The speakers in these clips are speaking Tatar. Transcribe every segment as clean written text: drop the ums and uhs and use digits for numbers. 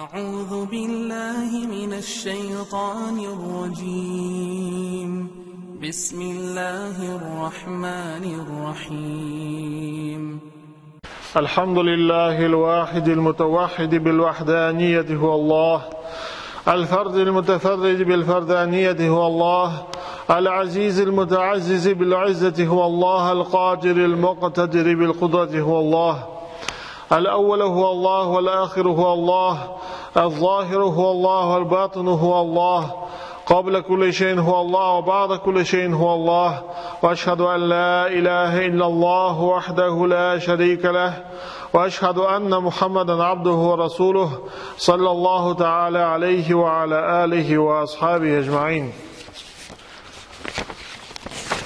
أعوذ بالله من الشيطان الرجيم. بسم الله الرحمن الرحيم. الحمد لله الواحد المتوحد بالوحدانية هو الله، الفرد المتفرد بالفردانية هو الله، العزيز المتعزز بالعزة هو الله، القادر المقتدر بالقدرة هو الله، الأول هو الله والآخر هو الله، الظاهر هو الله والباطن هو الله، قبل كل شيء هو الله وبعد كل شيء هو الله، وأشهد أن لا إله إلا الله وحده لا شريك له، وأشهد أن محمدا عبده ورسوله صلى الله تعالى عليه وعلى آله وأصحابه أجمعين.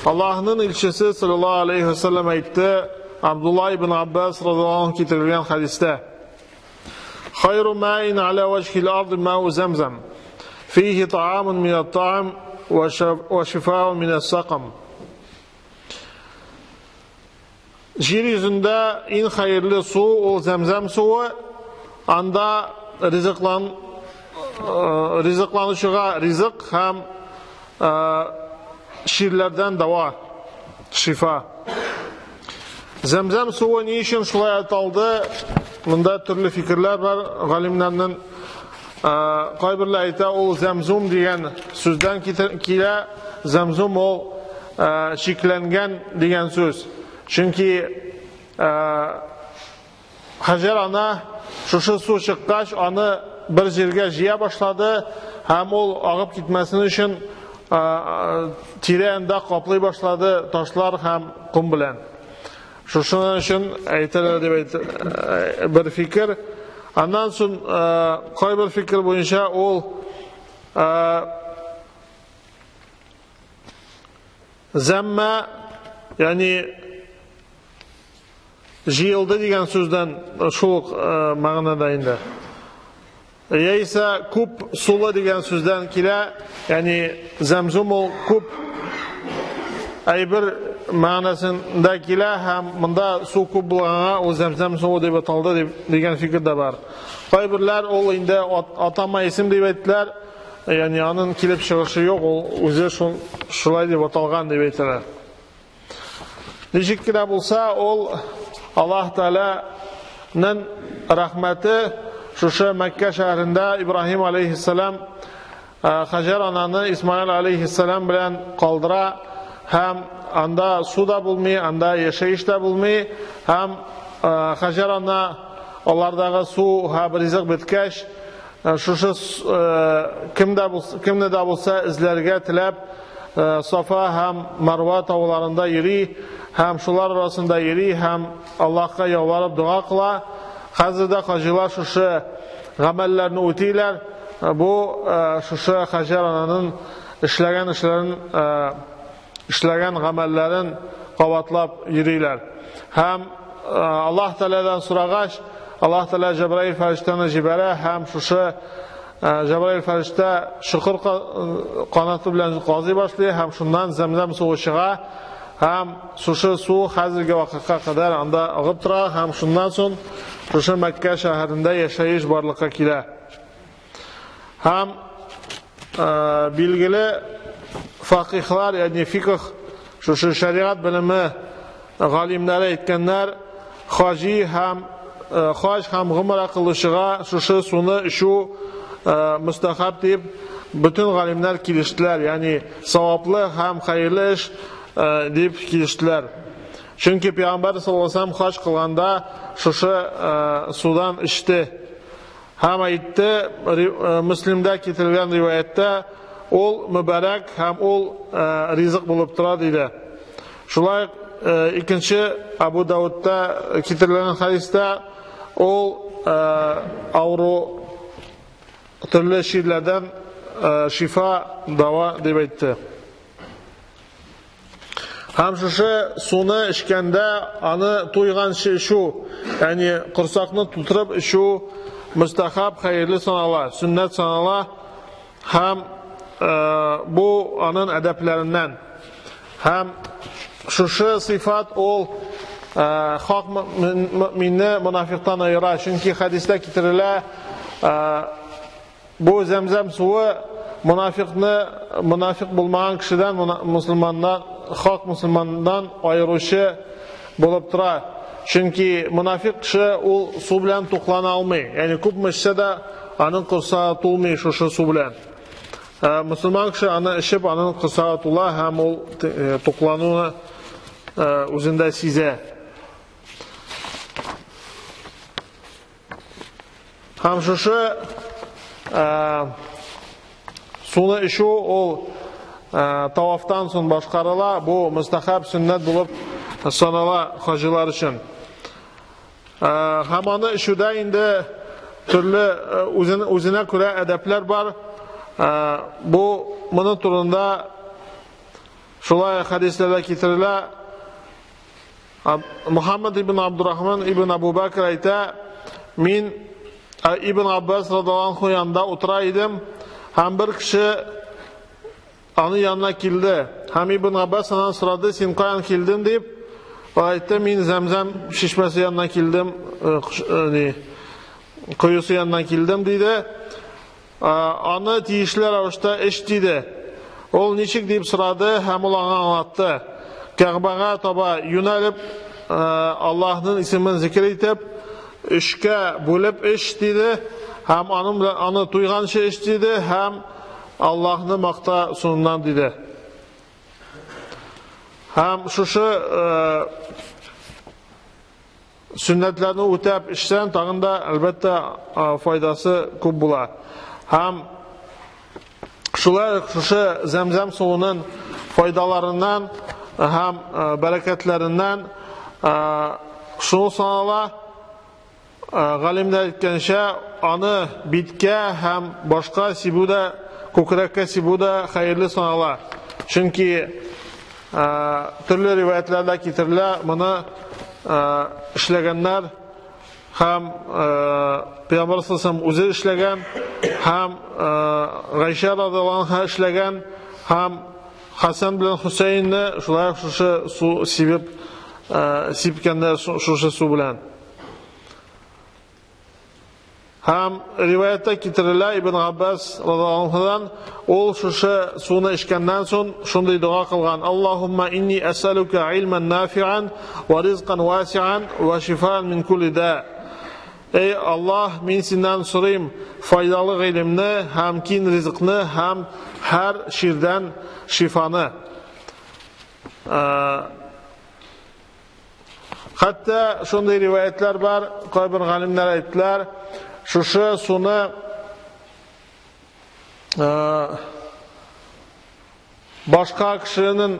Allah'ın elçisi sallallahu aleyhi ve sellem aytты, Abdullah ibn Abbas radıyallahu anh getirilgen hadiste: Hayru ma'in ala vechil ardı ma'u zemzem. Fihi ta'amun minet ta'am ve şifa'un minet sakam. Yer yüzünde en hayırlı su o zemzem suyu, anda rızıklanışığa rızık hem şirlerden dava, şifa. Zemzem suyu ne için şulay ataldı? Bunda türlü fikirler var. Galimlerinin kaybirler ayta ol zemzum diyen sözden kile, zemzum ol şiklengen diyen söz. Çünkü Hacer ana şuşu su çıkkaç anı bir jirge jiya başladı. Hem ol ağıp gitmesini için tire kaplay başladı taşlar hem kum bilen. Şuşunun için aytalar deb bir fikir. Ondan soň koy bir fikir boyunca ol zemme, yani jiyıldı degen sözden şul mağnada indi. Yeyse kup sulu degen sözden kile, yani zemzum ol kup ay bir manasında kile, hem bunda su kup bulğana o zemzem suyu deb ataldı degen fikir de var. Kaybirler ol indi atama isim deb ayttılar. Yani anın kilip çıkışı yok, ol özü şulay deb atalgan deb ayttılar. Nechik kine bolsa ol Allah Teala'nın rahmeti şuşu Mekke şehrinde İbrahim aleyhisselam Hacer ananı İsmail aleyhisselam bilen kaldıra, hem anda su da bulmuyor, anda yaşayış da bulmuyor, hem Hacer ana onlardağı su hem rızık bitkeş, şuşu kimne de bulsa izlerge tilep Safa hem Marva tavlarında yürü, hem şular arasında yürü, hem Allah'a yalvarıp dua kıla. Hazırda hacılar şuşu gamellerini öteyler. Bu şuşu Hacer ananın işlegen işlerin, işlegen gamellerin qabatlap yürüyler. Hem Allah Teala'dan soragaç, Allah Teala Cebrail farişteni jibere, hem şuşu Cebrail farişte şukur kanatı bilen qazi başlıyor, hem şundan zemzem suyu çığa, hem şuşu su hazırgi vaqtga kadar anda ağıp tura, hem şundan son şuşu Mekke şehrinde yaşayış barlıqqa kile. Hem bilgili fakihlar, yani fikih, şuşu şeriat bilimi galimleri aytganlar, haji hem hac hem g'umra qilishig'a şuşu suni shu mustahab deb bütün galimler kelishdilar, yani savobli hem hayırlı ish deb kelishdilar. Çünkü Peygamber sallallahu aleyhi ve sellem hac qilganda şuşu sudan ichdi. Hem aytdi, Müslim'de getirilgen rivayette ol mübarek hem ol rizq bo'lib turadi dedi. Shulay ikinci Abu Davudda getirilgen hadisda ol avru türlü şirlerden şifa dava deb aytdi. Hem şuşu suni ichganda anı to'ygan shu, yani qursaqni to'ldirib shu mustahab hayırlı sanala, sünnet sanala, hem bu anın edeplerinden. Hem şuşu sıfat ol hak müminni münafiqtan ayıra. Çünkü hadiste getirile Бу зәмзәм суы мунафикны мунафик булмаган кешедән мусульманнан, хак мусульманнан аеручы булып тора. Чөнки мунафик кеше ул су белән туклана алмый. Ягъни күпме эчсә дә аның корсагы тулмый шушы су белән. Мусульман кеше аны эчеп, аның корсагы тула һәм ул туклануны үзендә сизә. Һәм шушы суны эчү ул тавафтан соң башкарыла, бу мустахаб сөннәт булып санала хаҗилар өчен. Һәм аны эчүдә инде төрле үзенә күрә әдәпләр бар. Бу моның турында шулай хәдисләрдә китерелә. Мухаммад ибн Абдурахман ибн Абу Бакр әйтә, мин Ибн Аббас радиаллаһу анһу янында утыра идем, һәм бер кеше аны янына килде. Һәм Ибн Аббас аннан сорады, син каян килдең дип. Ул әйтте, мин Зәмзәм чишмәсе янына килдем, коесы янына килдем диде. Аны тиешле рәвештә эч диде. Ул ничек дип сорады һәм ул аңа аңлатты. Кәгъбәгә таба юнәлеп, Аллаһның исемен зикер итеп, өчкә бүлеп эч диде һәм аның белән аны туйганчы эч диде һәм Аллаһны макта соңыннан диде. Һәм шушы Сөннәтләрне үтәп эчсәң, тагын да, әлбәттә, файдасы күп була. Һәм шулай ук шушы зәмзәм суының файдаларыннан һәм бәрәкәтләреннән шуны санала, галимнәр әйткәнчә, аны биткә һәм башка сибү дә, күкрәккә сибү дә хәерле санала. Чөнки төрле риваятләрдә китерелә, моны эшләгәннәр һәм Пәйгамбәр саллаллаху үзе эшләгән һәм Гайшә радиаллаһу анха эшләгән һәм Хәсән белән Хөсәйнне шулай ук шушы су сибеп сипкәннәр шушы су белән. Һәм риваятта китерелә Ибн Аббас радиаллаһу ул шушы суны эчкәннән соң шундый дога кылган: Аллаһумма инни әсәлүкә илман нафиан ва ризкан васиан ва шифаан мин кулли да. Эй Аллаһ, мин синнән сорыйм файдалы гыйлемне һәм киң ризыкны һәм һәр чирдән шифаны. Хәтта шундый риваятлар бар, кайбер галимнәр әйттеләр, шушы суны башка кешенең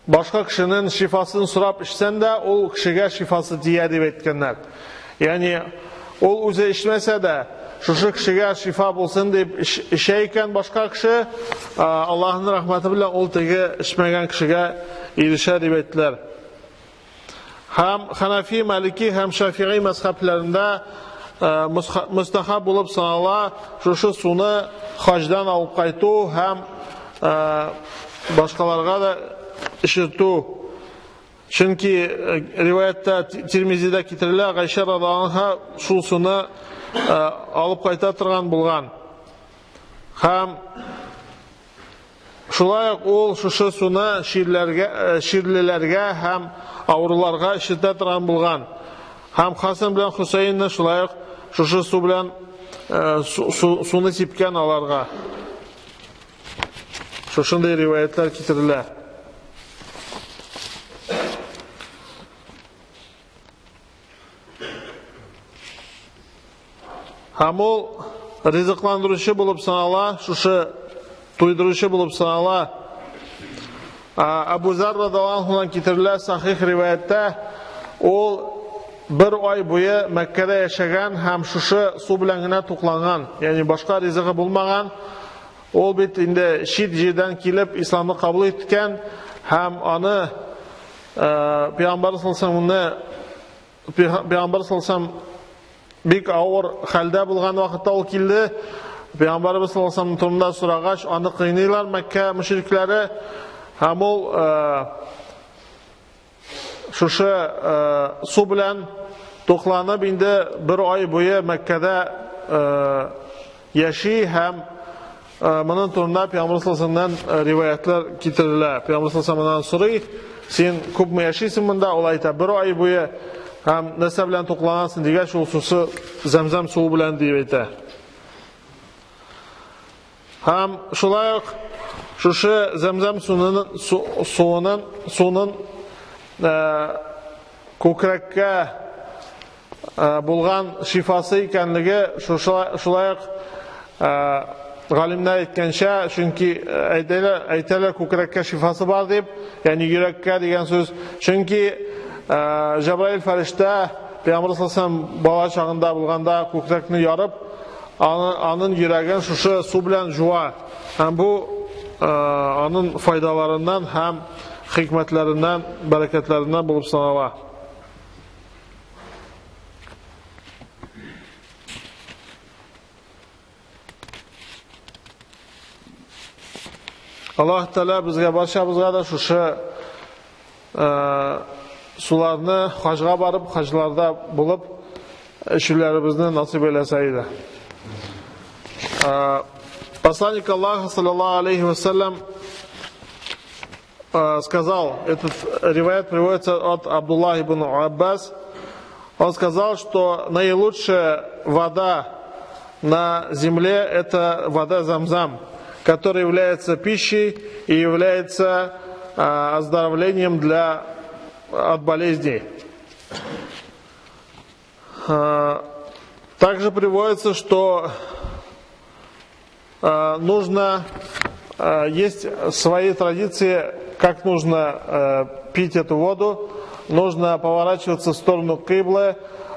башка кешенең шифасын сорап эчсән дә, ул кешегә шифасы тия дип әйткәннәр. Ягъни ул үзе эчмәсә дә, шушы кешегә шифа булсын дип эчә икән башка кеше, Аллаһның рәхмәте белән ул теге эчмәгән кешегә ирешә дип әйттеләр. Һәм Ханафи, Малики һәм Шафигый мәзхәбләрендә мустахаб булып санала шушы суны хаҗдан алып кайту һәм башкаларга да эчертү. Чөнки риваятта Тирмизидә китерелә, Гайшә радиаллаһу анха шул суны алып кайта торган булган. Һәм шулай ук ул шушы суны чирләргә, чирлеләргә һәм авыруларга эчертә торган булган. Һәм Хасан белән Хусейнны шулай ук шушы су белән суны сипкән аларга. Шушындый риваятлар китерелә. Һәм ул ризыкландыручы булып санала, шушы туйдыручы булып санала. Абу Зар радиаллаһу анһудан китерелә сахих риваятта, ул бер ай буе Мәккәдә яшәгән һәм шушы су белән генә тукланган, ягъни башка ризыгы булмаган. Ул бит инде чит җирдән килеп исламны кабул иткән һәм аны Пәйгамбәр Пәйгамбәр саллаллаху бик авыр хәлдә булган вакытта ул килде. Пәйгамбәрбез саллаллаху алейһи турында сорагач, аны кыйныйлар Мәккә мөшрикләре һәм ул шушы су белән Тукланып инде бер ай буе Мәккәдә яши һәм моның турында Пәйгамбер саллаллаху алейһи риваятлар китерелә. Пәйгамбер саллаллаху сорый, син күпме яшисең монда? Ул әйтә, бер ай буе һәм нәрсә белән тукланасың дигәч, ул сусы зәмзәм суы белән дип әйтә. Һәм шулай ук шушы зәмзәм суының күкрәккә булган шифасы икәнлеге шулай ук галимнәр әйткәнчә, чөнки әйтәләр күкрәккә шифасы бар дип, ягъни йөрәккә дигән сүз. Чөнки Җәбраил фәрештә Пәйгамбер саллаллаху алейһи ва сәлләм бала чагында булганда күкрәкне ярып, анын йөрәген шушы су белән жуа. Һәм бу анын файдаларыннан һәм хикмәтләреннән, бәрәкәтләреннән булып санала. Аллаһ Тәгалә безгә барчабызга да шушы суларны хаҗга барып, хаҗларда булып эчүләребезне насыйп әйләсә иде. Посланник Аллаха, саллаллаху алейхи вассалям, сказал, этот риваят приводится от Абдуллаха ибн Аббас, он сказал, что наилучшая вода на земле – это вода Замзам, которая является пищей и является оздоровлением от болезней. Также приводится, что нужно, есть свои традиции, как нужно пить эту воду. Нужно поворачиваться в сторону киблы,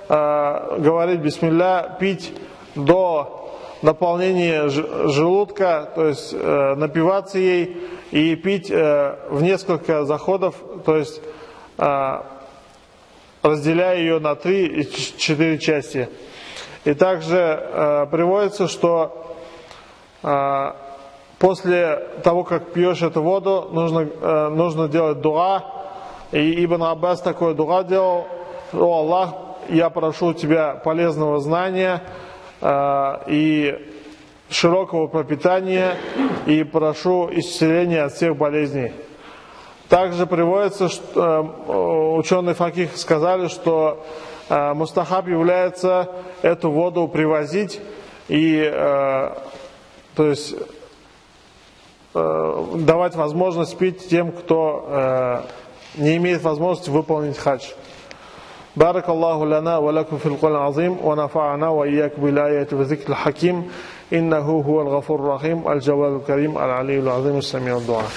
говорить бисмилля, пить до наполнения желудка, то есть напиваться ей и пить в несколько заходов, то есть разделяя ее на 3 и 4 части. И также приводится, что после того, как пьешь эту воду, нужно делать дуа. И Ибн Аббас такой дуа делал: «О Аллах, я прошу у тебя полезного знания и широкого пропитания, и прошу исцеления от всех болезней». Также приводится, что ученые факих сказали, что мустахаб является эту воду привозить и то есть, давать возможность пить тем, кто не имеет возможности выполнить хадж. بارك الله لنا ولكم في القرآن العظيم ونفعنا وإياكم بالآيات والذكر الحكيم إنه هو الغفور الرحيم الجواد الكريم العلي العظيم السميع الدعاء.